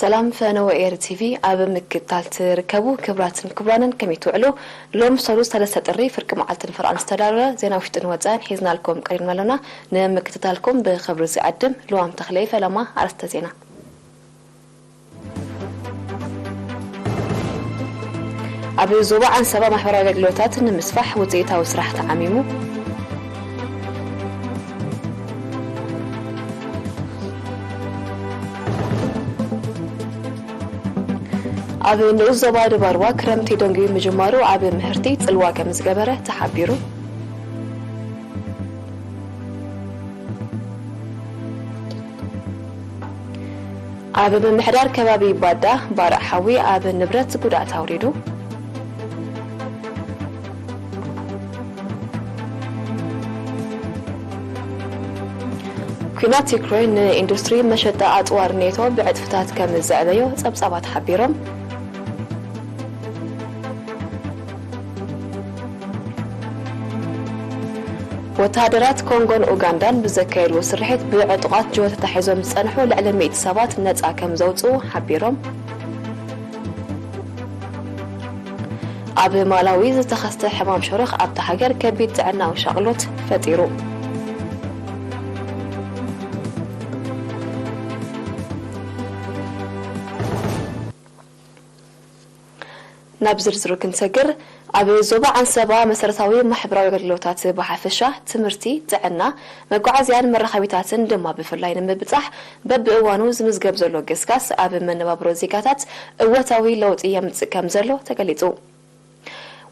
ሰላም ፈነወ ኤር ቲቪ ኣብ ምክትታል ትርከቡ ክብራትን ክብራንን ከመይ ትውዕሉ? ሎም ሰሉስ ሰለስተ ጥሪ ፍርቂ መዓልትን ፍርቃን ዝተዳለወ ዜና ውሽጥን ወጻእን ሒዝናልኩም ቀሪብና ኣለና። ንምክትታልኩም ብኽብሪ ዝዕድም ልዋም ተኽለይ። ፈለማ ኣርእስተ ዜና። ኣብ ዞባ ዓንሰባ ማሕበራዊ ኣገልግሎታት ንምስፋሕ ውፅኢታዊ ስራሕ ተዓሚሙ። ኣብ ንኡስ ዞባ ደባርዋ ክረምቲ ደንጉዩ ምጅማሩ ኣብ ምህርቲ ጽልዋ ከም ዝገበረ ተሓቢሩ። ኣብ ምምሕዳር ከባቢ ባዳ ባርዕ ሓዊ ኣብ ንብረት ጉድኣት ኣውሪዱ። ኲናት ዩክሬን ንኢንዱስትሪ መሸጣ ኣጽዋር ኔቶ ብዕጽፍታት ከም ዘዕበዮ ጸብጻባት ሓቢሮም። ወተሃደራት ኮንጎን ኡጋንዳን ብዘካየድዎ ስርሒት ብዕጡቓት ጅሆ ተታሒዞም ዝጸንሑ ልዕሊ ሚእቲ ሰባት ነጻ ከም ዘውጽኡ ሓቢሮም። ኣብ ማላዊ ዝተኸስተ ሕማም ሸሮኽ ኣብታ ሃገር ከቢድ ጥዕናዊ ሻቕሎት ፈጢሩ። ናብ ዝርዝሩ ክንሰግር፣ ኣብ ዞባ ዓንሰባ መሰረታዊ ማሕበራዊ ኣገልግሎታት ብሓፈሻ፣ ትምህርቲ፣ ጥዕና፣ መጓዓዝያን መራኸቢታትን ድማ ብፍላይ ንምብጻሕ በብእዋኑ ዝምዝገብ ዘሎ ገስጋስ ኣብ መነባብሮ ዜጋታት እወታዊ ለውጢ የምጽእ ከም ዘሎ ተገሊጹ።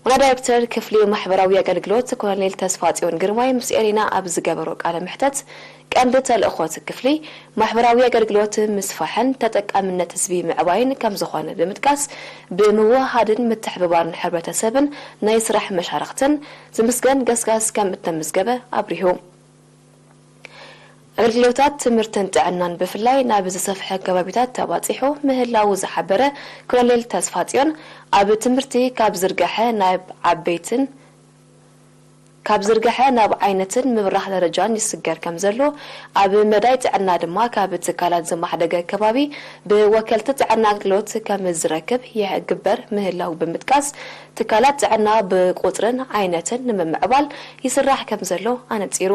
ዋና ዳይሬክተር ክፍሊ ማሕበራዊ ኣገልግሎት ኮሎኔል ተስፋጽዮን ግርማይ ምስ ኤሪና ኣብ ዝገበሮ ቃለ መሕተት፣ ቀንዲ ተልእኾ እቲ ክፍሊ ማሕበራዊ ኣገልግሎት ምስፋሕን ተጠቃምነት ህዝቢ ምዕባይን ከም ዝኾነ ብምጥቃስ፣ ብምውህሃድን ምትሕብባርን ሕብረተሰብን ናይ ስራሕ መሻርኽትን ዝምስገን ገስጋስ ከም እተመዝገበ ኣብሪሁ። ኣገልግሎታት ትምህርትን ጥዕናን ብፍላይ ናብ ዝሰፍሐ ከባቢታት ተባጺሑ ምህላዉ ዝሓበረ ኮሎኔል ተስፋጽዮን፣ ኣብ ትምህርቲ ካብ ዝርገሐ ናብ ዓበይትን ካብ ዝርገሐ ናብ ዓይነትን ምብራኽ ደረጃን ይስገር ከም ዘሎ፣ ኣብ መዳይ ጥዕና ድማ ካብ ትካላት ዝማሕደገ ከባቢ ብወከልቲ ጥዕና ኣገልግሎት ከም ዝረክብ ይግበር ምህላው ብምጥቃስ፣ ትካላት ጥዕና ብቁጽርን ዓይነትን ንምምዕባል ይስራሕ ከም ዘሎ ኣነጺሩ።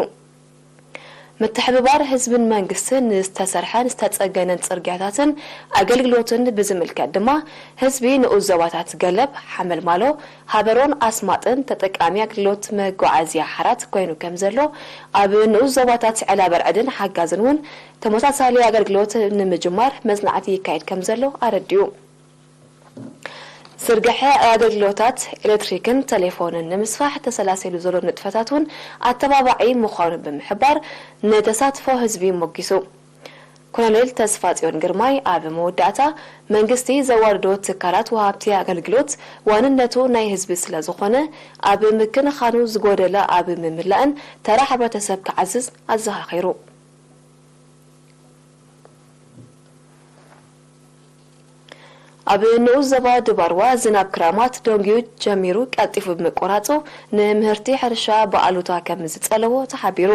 ምትሕብባር ህዝብን መንግስትን ንዝተሰርሐን ዝተጸገነን ጽርግያታትን ኣገልግሎትን ብዝምልከት ድማ፣ ህዝቢ ንኡስ ዞባታት ገለብ፣ ሓመልማሎ፣ ሃበሮን ኣስማጥን ተጠቃሚ ኣገልግሎት መጓዓዝያ ሓራት ኮይኑ ከም ዘሎ፣ ኣብ ንኡስ ዞባታት ዕላበርዕድን ሓጋዝን እውን ተመሳሳሊ ኣገልግሎት ንምጅማር መጽናዕቲ ይካየድ ከም ዘሎ ኣረዲኡ። ዝርግሐ ኣገልግሎታት ኤሌክትሪክን ቴሌፎንን ንምስፋሕ ተሰላሲሉ ዘሎ ንጥፈታት እውን ኣተባባዒ ምዃኑ ብምሕባር፣ ንተሳትፎ ህዝቢ ሞጊሱ። ኮሎኔል ተስፋጽዮን ግርማይ ኣብ መወዳእታ፣ መንግስቲ ዘዋድዶ ትካላት ወሃብቲ ኣገልግሎት ዋንነቱ ናይ ህዝቢ ስለ ዝኾነ፣ ኣብ ምክንኻኑ ዝጎደለ ኣብ ምምላእን ተራ ሕብረተሰብ ክዓዝዝ ኣዘኻኺሩ። ኣብ ንኡስ ዞባ ድባርዋ ዝናብ ክራማት ደንጉዩ ጀሚሩ ቀልጢፉ ብምቁራጹ ንምህርቲ ሕርሻ ብኣሉታ ከም ዝጸለዎ ተሓቢሩ።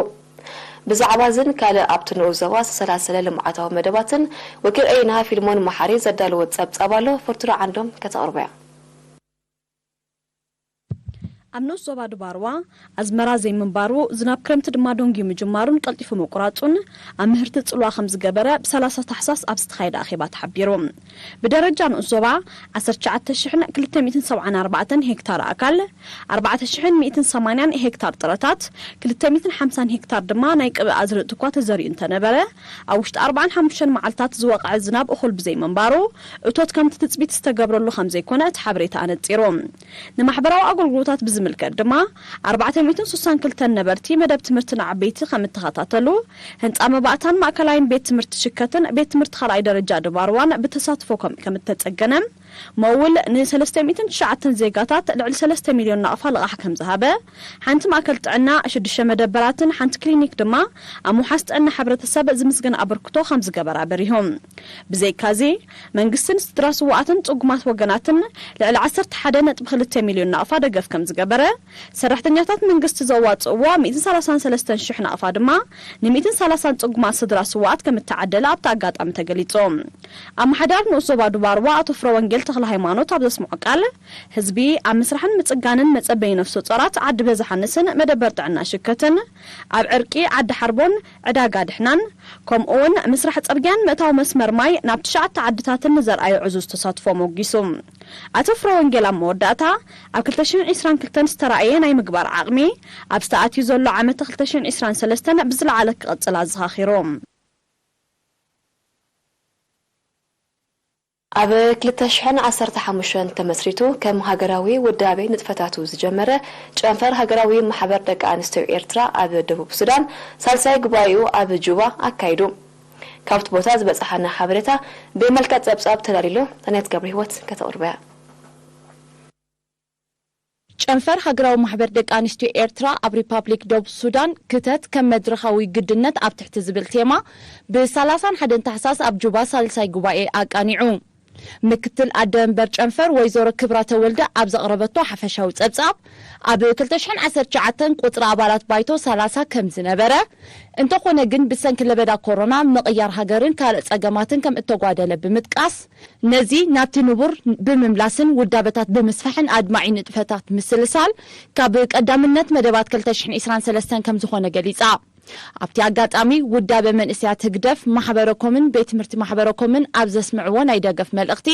ብዛዕባ ዝን ካልእ ኣብቲ ንኡስ ዞባ ዝተሰላሰለ ልምዓታዊ መደባትን ወኪል ኤና ፊልሞን መሓሪ ዘዳለዎ ጸብጻብ ኣሎ፣ ፍርቱና ዓንዶም ከተቕርቦ እያ። ኣብ ንኡስ ዞባ ድባርዋ ኣዝመራ ዘይምንባሩ፣ ዝናብ ክረምቲ ድማ ደንጉዩ ምጅማሩን ቀልጢፉ ምቁራጹን ኣብ ምህርቲ ጽልዋ ከም ዝገበረ ብ ሰላሳ ታሕሳስ ኣብ ዝተኻየደ ኣኼባ ተሓቢሩ። ብደረጃ ንኡስ ዞባ ዓሰርተ ትሽዓተ ሽሕን ክልተ ሚእትን ሰብዓን ኣርባዕተን ሄክታር ኣካል፣ ኣርባዕተ ሽሕን ሚእትን ሰማንያን ሄክታር ጥረታት፣ ክልተ ሚእትን ሓምሳን ሄክታር ድማ ናይ ቅብኢ ኣዝርእቲ እኳ ተዘሪኡ እንተነበረ፣ ኣብ ውሽጢ ኣርባዓን ሓሙሽተን መዓልታት ዝወቕዐ ዝናብ እኹል ብዘይምንባሩ፣ እቶት ከምቲ ትጽቢት ዝተገብረሉ ከም ዘይኮነ እቲ ሓበሬታ ኣነጺሩ። ንማሕበራዊ ኣገልግሎታት ብዝምልከት ድማ፣ ኣርባዕተ ሚእትን ስሳን ክልተን ነበርቲ መደብ ትምህርቲ ንዓበይቲ ከም እተኸታተሉ፣ ህንጻ መባእታን ማእከላይን ቤት ትምህርቲ ሽከትን ቤት ትምህርቲ ካልኣይ ደረጃ ድባርዋን ብተሳትፎ ከም ከም እተጸገነ፣ መውል ንሰለስተ ሚእትን ትሽዓተን ዜጋታት ልዕሊ ሰለስተ ሚልዮን ናቕፋ ልቓሕ ከም ዝሃበ፣ ሓንቲ ማእከል ጥዕና፣ ሽዱሽተ መደበራትን ሓንቲ ክሊኒክ ድማ ኣብ ምውሓስ ጥዕና ሕብረተሰብ ዝምስገን ኣበርክቶ ከም ዝገበራ በሪሁ። ብዘይካዚ፣ መንግስትን ስድራ ስውኣትን ጽጉማት ወገናትን ልዕሊ ዓሰርተ ሓደ ነጥቢ ክልተ ሚልዮን ናቕፋ ደገፍ ከም ዝገበረ፣ ሰራሕተኛታት መንግስቲ ዘዋጽእዎ ሚእትን ሰላሳን ሰለስተን ሽሕ ናቕፋ ድማ ንሚእትን ሰላሳን ጽጉማት ስድራ ስውኣት ከም እተዓደለ ኣብቲ ኣጋጣሚ ተገሊጹ። ኣመሓዳሪ ንኡስ ዞባ ዱባርዋ ኣቶ ፍረወንጌል ተኽለሃይማኖት ኣብ ዘስምዖ ቃል፣ ህዝቢ ኣብ ምስራሕን ምጽጋንን መጸበዪ ነፍሰ ጾራት ዓዲ በዛሓንስን መደበር ጥዕና ሽከትን፣ ኣብ ዕርቂ ዓዲ ሓርቦን ዕዳጋ ድሕናን፣ ከምኡውን ምስራሕ ጽርግያን ምእታው መስመር ማይ ናብ ትሽዓተ ዓድታትን ንዘርኣዮ ዕዙዝ ተሳትፎ ሞጊሱ። ኣቶ ፍረወንጌል ኣብ መወዳእታ፣ ኣብ ክልተ ሽሕን ዕስራን ክልተን ዝተራእየ ናይ ምግባር ዓቕሚ፣ ኣብ ዝተኣትዩ ዘሎ ዓመተ ክልተ ሽሕን ዕስራን ሰለስተን ብዝለዓለ ክቕጽል ኣዘኻኺሩ። ኣብ ክልተ ሽሕን ዓሰርተ ሓሙሽተን ተመስሪቱ ከም ሃገራዊ ውዳቤ ንጥፈታቱ ዝጀመረ ጨንፈር ሃገራዊ ማሕበር ደቂ ኣንስትዮ ኤርትራ ኣብ ደቡብ ሱዳን ሳልሳይ ጉባኤኡ ኣብ ጁባ ኣካይዱ። ካብቲ ቦታ ዝበጽሓና ሓበሬታ ብመልክዕ ጸብጻብ ተዳሊሉ። ዳንያት ገብረ ህይወት ከተቕርቦ እያ። ጨንፈር ሃገራዊ ማሕበር ደቂ ኣንስትዮ ኤርትራ ኣብ ሪፓብሊክ ደቡብ ሱዳን ክተት ከም መድረኻዊ ግድነት ኣብ ትሕቲ ዝብል ቴማ ብ ሰላሳን ሓደን ታሕሳስ ኣብ ጁባ ሳልሳይ ጉባኤ ኣቃኒዑ። ምክትል ኣደ መንበር ጨንፈር ወይዘሮ ክብራ ተወልደ ኣብ ዘቕረበቶ ሓፈሻዊ ጸብጻብ፣ ኣብ ክልተ ሽሕን ዓሰርተ ትሽዓተን ቁጽሪ ኣባላት ባይቶ ሰላሳ ከም ዝነበረ፣ እንተኾነ ግን ብሰንኪ ለበዳ ኮሮና ምቕያር ሃገርን ካልእ ጸገማትን ከም እተጓደለ ብምጥቃስ፣ ነዚ ናብቲ ንቡር ብምምላስን ውዳበታት ብምስፋሕን ኣድማዒ ንጥፈታት ምስልሳል ካብ ቀዳምነት መደባት ክልተ ሽሕን ዕስራን ሰለስተን ከም ዝኾነ ገሊጻ። ኣብቲ ኣጋጣሚ ውዳበ መንእሰያት ህግደፍ ማሕበረኮምን ቤት ትምህርቲ ማሕበረኮምን ኣብ ዘስምዕዎ ናይ ደገፍ መልእኽቲ፣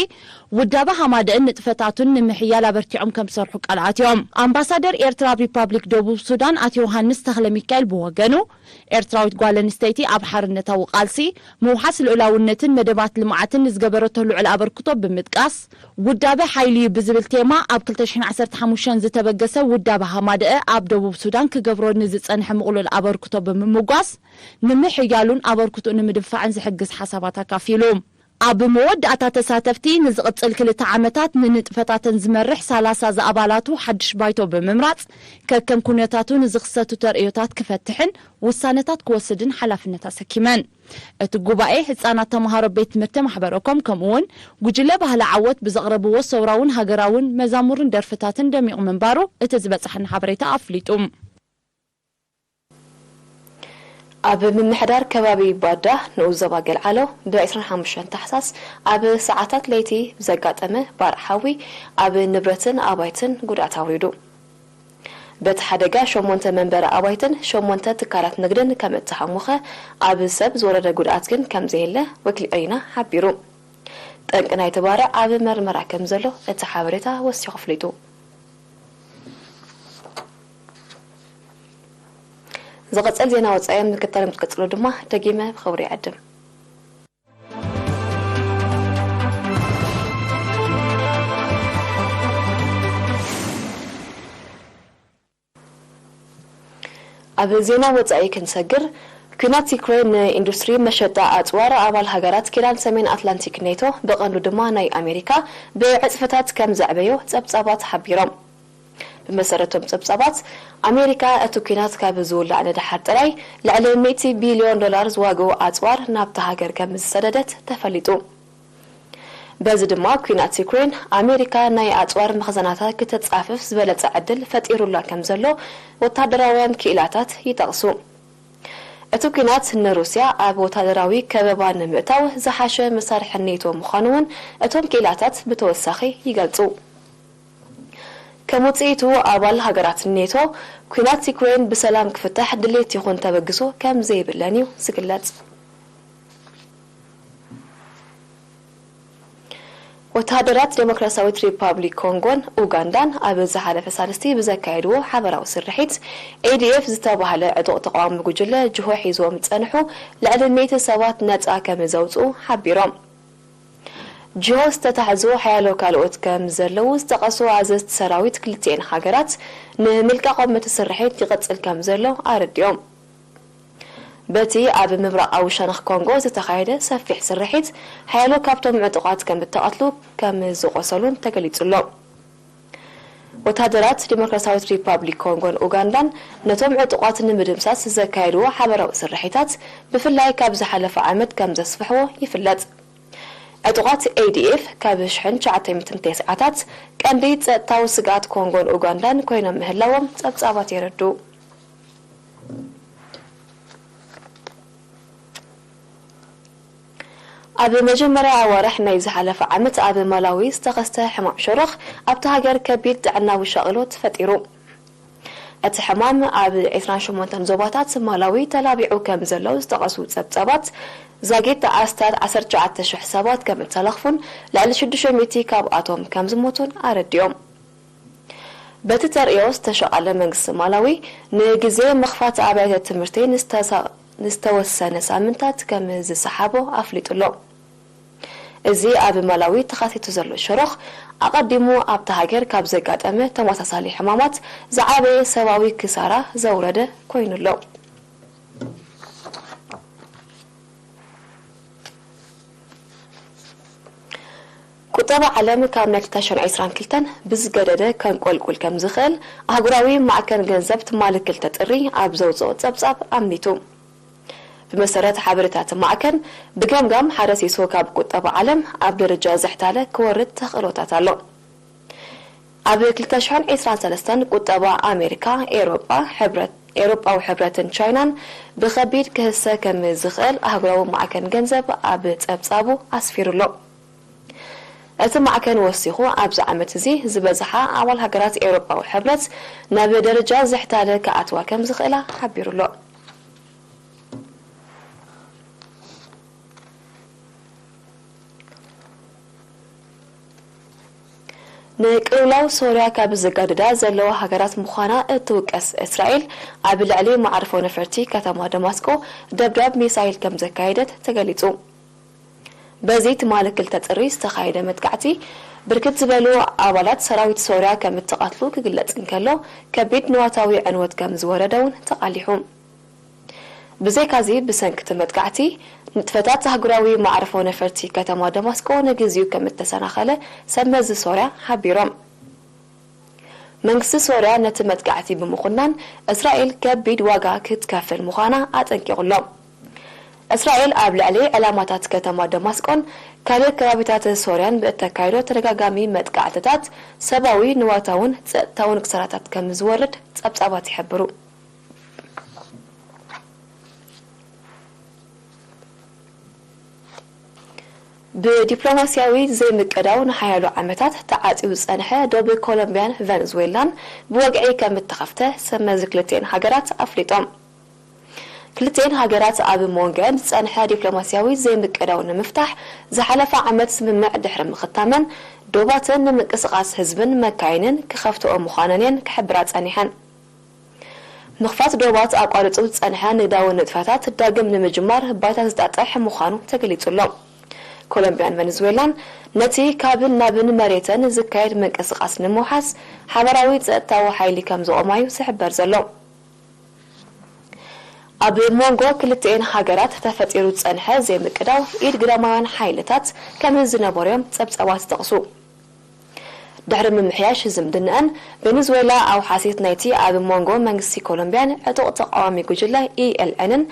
ውዳበ ሃማደእን ንጥፈታቱን ንምሕያል ኣበርቲዖም ከም ዝሰርሑ ቃል ኣትዮም። ኣምባሳደር ኤርትራ ኣብ ሪፓብሊክ ደቡብ ሱዳን ኣቶ ዮሃንስ ተኽለ ሚካኤል ብወገኑ፣ ኤርትራዊት ጓል ኣንስተይቲ ኣብ ሓርነታዊ ቃልሲ፣ ምውሓስ ልኡላውነትን መደባት ልምዓትን ንዝገበረቶ ልዑል ኣበርክቶ ብምጥቃስ፣ ውዳበ ሓይሊ እዩ ብዝብል ቴማ ኣብ ክልተ ሽሕን ዓሰርተ ሓሙሽተን ዝተበገሰ ውዳበ ሃማደአ ኣብ ደቡብ ሱዳን ክገብሮ ንዝጸንሐ ምቕሉል ኣበርክቶ ብምምጓስ፣ ንምሕያሉን ኣበርክትኡ ንምድንፋዕን ዝሕግዝ ሓሳባት ኣካፊሉ። ኣብ መወዳእታ ተሳተፍቲ ንዝቕጽል ክልተ ዓመታት ንንጥፈታተን ዝመርሕ ሰላሳ ዝኣባላቱ ሓድሽ ባይቶ ብምምራጽ፣ ከከም ኩነታቱ ንዝኽሰቱ ተርእዮታት ክፈትሕን ውሳነታት ክወስድን ሓላፍነት ኣሰኪመን። እቲ ጉባኤ ህጻናት ተመሃሮ ቤት ትምህርቲ ማሕበረኮም ከምኡውን ጉጅለ ባህሊ ዓወት ብዘቕረብዎ ሰውራውን ሃገራውን መዛሙርን ደርፍታትን ደሚቑ ምንባሩ እቲ ዝበጽሐና ሓበሬታ ኣፍሊጡ። ኣብ ምምሕዳር ከባቢ ባዳ ንኡስ ዞባ ገልዓሎ ብ ዕስራን ሓሙሽተን ታሕሳስ ኣብ ሰዓታት ለይቲ ብዘጋጠመ ባርዕ ሓዊ ኣብ ንብረትን ኣባይትን ጉድኣት ኣውሪዱ። በቲ ሓደጋ ሸሞንተ መንበሪ ኣባይትን ሸሞንተ ትካላት ንግድን ከም እተሃሙኸ፣ ኣብ ሰብ ዝወረደ ጉድኣት ግን ከም ዘየለ ወኪል ዒሪና ሓቢሩ። ጠንቂ ናይቲ ባርዕ ኣብ መርመራ ከም ዘሎ እቲ ሓበሬታ ወሲኹ ኣፍሊጡ። ዝቐጸል ዜና ወጻኢ ምክታል ምስ ቀጽሎ ድማ ደጊመ ብኽብሪ ይዕድም። ኣብ ዜና ወጻኢ ክንሰግር፣ ኲናት ዩክሬን ንኢንዱስትሪ መሸጣ ኣጽዋር ኣባል ሃገራት ኪዳን ሰሜን ኣትላንቲክ ኔቶ፣ ብቐንዱ ድማ ናይ ኣሜሪካ፣ ብዕጽፍታት ከም ዘዕበዮ ጸብጻባት ሓቢሮም። ብመሰረቶም ጸብጻባት፣ ኣሜሪካ እቲ ኲናት ካብ ዝውላዕ ንደሓር ጥራይ ልዕሊ ሚእቲ ቢልዮን ዶላር ዝዋግኡ ኣጽዋር ናብታ ሃገር ከም ዝሰደደት ተፈሊጡ። በዚ ድማ ኲናት ዩክሬን ኣሜሪካ ናይ ኣጽዋር መኽዘናታ ክተጻፍፍ ዝበለጸ ዕድል ፈጢሩላ ከም ዘሎ ወታደራውያን ክኢላታት ይጠቕሱ። እቲ ኲናት ንሩስያ ኣብ ወታደራዊ ከበባ ንምእታው ዝሓሸ መሳርሒ ኔቶ ምዃኑ እውን እቶም ክኢላታት ብተወሳኺ ይገልጹ። ከም ውጽኢቱ ኣባል ሃገራት ኔቶ ኲናት ዩክሬን ብሰላም ክፍታሕ ድሌት ይኹን ተበግሶ ከም ዘይብለን እዩ ዝግለጽ። ወተሃደራት ዴሞክራሲያዊት ሪፓብሊክ ኮንጎን ኡጋንዳን ኣብ ዝሓለፈ ሳልስቲ ብዘካየድዎ ሓበራዊ ስርሒት፣ ኤ ዲ ኤፍ ዝተባህለ ዕጡቕ ተቓዋሚ ጉጅለ ጅሆ ሒዞም ዝጸንሑ ልዕሊ ሚእቲ ሰባት ነጻ ከም ዘውጽኡ ሓቢሮም። ጅሆ ዝተታሕዙ ሓያሎ ካልኦት ከም ዘለዉ ዝጠቐሱ ኣዘዝቲ ሰራዊት ክልቲኤን ሃገራት፣ ንምልቃቖም እቲ ስርሒት ይቕጽል ከም ዘሎ ኣረዲኦም። በቲ ኣብ ምብራቓዊ ሸነኽ ኮንጎ ዝተኻየደ ሰፊሕ ስርሒት፣ ሓያሎ ካብቶም ዕጡቓት ከም እተቐትሉ ከም ዝቖሰሉን ተገሊጹ ኣሎ። ወተሃደራት ዲሞክራሲያዊት ሪፓብሊክ ኮንጎን ኡጋንዳን ነቶም ዕጡቓት ንምድምሳስ ዘካየድዎ ሓበራዊ ስርሒታት፣ ብፍላይ ካብ ዝሓለፈ ዓመት ከም ዘስፍሕዎ ይፍለጥ። ዕጡቓት ኤ ዲ ኤፍ ካብ ሽሕን ትሽዓተ ሚእትን ተስዓታት ቀንዲ ጸጥታዊ ስግኣት ኮንጎን ኡጋንዳን ኮይኖም ምህላዎም ጸብጻባት የረድኡ። ኣብ መጀመርያ ኣዋርሕ ናይ ዝሓለፈ ዓመት ኣብ ማላዊ ዝተኸስተ ሕማም ሸሮኽ ኣብታ ሃገር ከቢድ ጥዕናዊ ሻቕሎት ፈጢሩ። እቲ ሕማም ኣብ ዕስራን ሸሞንተን ዞባታት ማላዊ ተላቢዑ ከም ዘሎ ዝጠቐሱ ጸብጻባት፣ ዛጊት ኣስታት ዓሰርተ ትሽዓተ ሽሕ ሰባት ከም እተለኽፉን ልዕሊ ሽዱሽተ ሚእቲ ካብኣቶም ከም ዝሞቱን ኣረዲኦም። በቲ ተርእዮ ዝተሸቓለ መንግስቲ ማላዊ፣ ንግዜ ምኽፋት ኣብያተ ትምህርቲ ንዝተሳ-፣ ንዝተወሰነ ሳምንታት ከም ዝሰሓቦ ኣፍሊጡ ኣሎ። እዚ ኣብ ማላዊ ተኻቲቱ ዘሎ ሸሮኽ፣ ኣቐዲሙ ኣብታ ሃገር ካብ ዘጋጠመ ተመሳሳሊ ሕማማት ዝዓበየ ሰብኣዊ ክሳራ ዘውረደ ኮይኑ ኣሎ። ቁጠባ ዓለም ካብ ናይ ክልተ ሽሕን ዕስራን ክልተን ብዝገደደ ከንቆልቁል ከም ዝኽእል ኣህጉራዊ ማዕከን ገንዘብ ትማሊ ክልተ ጥሪ ኣብ ዘውፅኦ ጸብጻብ ኣምሊቱ። ብመሰረት ሓበሬታ እቲ ማዕከን፣ ብገምጋም ሓደ ሲሶ ካብ ቁጠባ ዓለም ኣብ ደረጃ ዝሕታለ ክወርድ ተኽእሎታት ኣሎ። ኣብ ክልተ ሽሕን ዕስራን ሰለስተን ቁጠባ ኣሜሪካ፣ ኤውሮጳ፣ ሕብረት፣ ኤውሮጳዊ ሕብረትን ቻይናን ብኸቢድ ክህሰ ከም ዝኽእል ኣህጉራዊ ማዕከን ገንዘብ ኣብ ጸብጻቡ ኣስፊሩ ኣሎ። እቲ ማዕከን ወሲኹ፣ ኣብዚ ዓመት እዚ ዝበዝሓ ኣባል ሃገራት ኤውሮጳዊ ሕብረት ናብ ደረጃ ዝሕታለ ክኣትዋ ከም ዝኽእላ ሓቢሩ ኣሎ። ንቅልውላው ሶርያ ካብ ዘጋድዳ ዘለዋ ሃገራት ምዃና እትውቀስ እስራኤል፣ ኣብ ልዕሊ መዓርፎ ነፈርቲ ከተማ ደማስቆ ደብዳብ ሚሳይል ከም ዘካየደት ተገሊጹ። በዚ ትማሊ ክልተ ጥሪ ዝተኻየደ መጥቃዕቲ፣ ብርክት ዝበሉ ኣባላት ሰራዊት ሶርያ ከም እተቐትሉ ክግለጽ እንከሎ፣ ከቢድ ንዋታዊ ዕንወት ከም ዝወረደ እውን ተቓሊሑ። ብዘይካዚ፣ ብሰንኪ እቲ መጥቃዕቲ፣ ንጥፈታት ኣህጉራዊ መዕርፎ ነፈርቲ ከተማ ደማስቆ ንግዚኡ ከም እተሰናኸለ ሰብ መዚ ሶርያ ሓቢሮም። መንግስቲ ሶርያ ነቲ መጥቃዕቲ ብምኹናን፣ እስራኤል ከቢድ ዋጋ ክትከፍል ምዃና ኣጠንቂቑ ኣሎ። እስራኤል ኣብ ልዕሊ ዕላማታት ከተማ ደማስቆን ካልእ ከባቢታት ሶርያን ብእተካይዶ ተደጋጋሚ መጥቃዕትታት፣ ሰብኣዊ፣ ንዋታውን ጸጥታውን ክሳራታት ከም ዝወርድ ጸብጻባት ይሕብሩ። ብዲፕሎማስያዊ ዘይምቅዳው ንሓያሎ ዓመታት ተዓጽዩ ዝጸንሐ ዶብ ኮሎምቢያን ቨነዙዌላን ብወግዒ ከም እተኸፍተ ሰብ መዚ ክልቲኤን ሃገራት ኣፍሊጦም። ክልቲኤን ሃገራት ኣብ መንጎአን ዝጸንሐ ዲፕሎማስያዊ ዘይምቅዳው ንምፍታሕ ዝሓለፈ ዓመት ስምምዕ ድሕሪ ምኽታመን፣ ዶባተን ንምንቅስቓስ ህዝብን መካይንን ክኸፍትኦ ምዃነን እየን ክሕብራ ጸኒሐን። ምኽፋት ዶባት ኣቋሪጹ ዝጸንሐ ንግዳዊ ንጥፈታት ዳግም ንምጅማር ባይታ ዝጣጥሕ ምዃኑ ተገሊጹ ኣሎ። ኮሎምቢያን ቨነዙዌላን ነቲ ካብን ናብን መሬተን ዝካየድ ምንቅስቓስ ንምውሓስ ሓበራዊ ጸጥታዊ ሓይሊ ከም ዘቖማ'ዩ ዝሕበር ዘሎ። ኣብ መንጎ ክልቲኤን ሃገራት ተፈጢሩ ዝጸንሐ ዘይምቅዳው ኢድ ግዳማውያን ሓይልታት ከም ዝነበሩ'ዮም ጸብጻባት ዝጠቕሱ። ድሕሪ ምምሕያሽ ዝምድናኣን፣ ቬኔዙዌላ ኣውሓሲት ናይቲ ኣብ መንጎ መንግስቲ ኮሎምቢያን ዕጡቕ ተቓዋሚ ጉጅለ ኢ ኤል ኤንን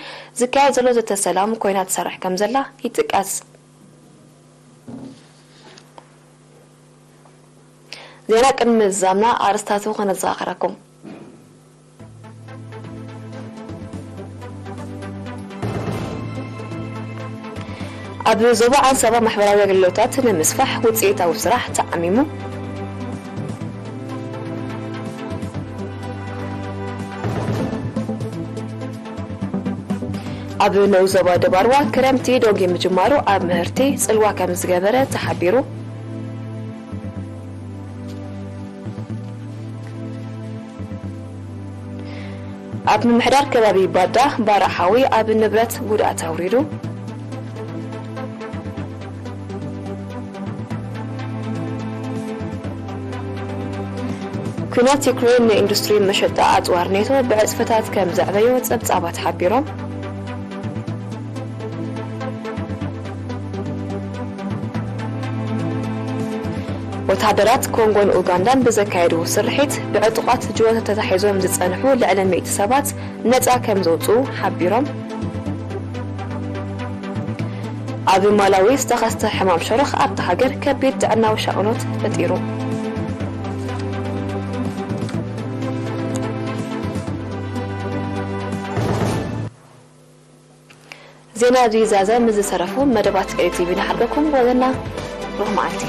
ዝካየድ ዘሎ ዘተ ሰላም ኮይና ትሰርሕ ከም ዘላ ይጥቀስ። ዜና ቅድሚ ምዝዛምና ኣርእስታቱ ከነዘኻኽረኩም። ኣብ ዞባ ዓንሰባ ማሕበራዊ ኣገልግሎታት ንምስፋሕ ውፅኢታዊ ስራሕ ተዓሚሙ። ኣብ ንኡስ ዞባ ደባርዋ ክረምቲ ዶጊ ምጅማሩ ኣብ ምህርቲ ፅልዋ ከም ዝገበረ ተሓቢሩ። ኣብ ምምሕዳር ከባቢ ባዳ ባርዕ ሓዊ ኣብ ንብረት ጉድኣት ኣውሪዱ። ኲናት ዩክሬን ንኢንዱስትሪ መሸጣ ኣጽዋር ኔቶ ብዕጽፍታት ከም ዘዕበዮ ጸብጻባት ሓቢሮም። ወተሃደራት ኮንጎን ኡጋንዳን ብዘካየድዎ ስርሒት፣ ብዕጡቓት ጅሆ ተታሒዞም ዝጸንሑ ልዕሊ ሚእቲ ሰባት ነጻ ከም ዘውጽኡ ሓቢሮም። ኣብ ማላዊ ዝተኸስተ ሕማም ሸሮኽ ኣብታ ሃገር ከቢድ ጥዕናዊ ሻቕሎት ፈጢሩ። ዜና ሪዛዘ ምስ ዝተረፉ መደባት ኤሪ ቲቪ ንሓልፈኩም። ወገና፣ ሩህ መዓልቲ።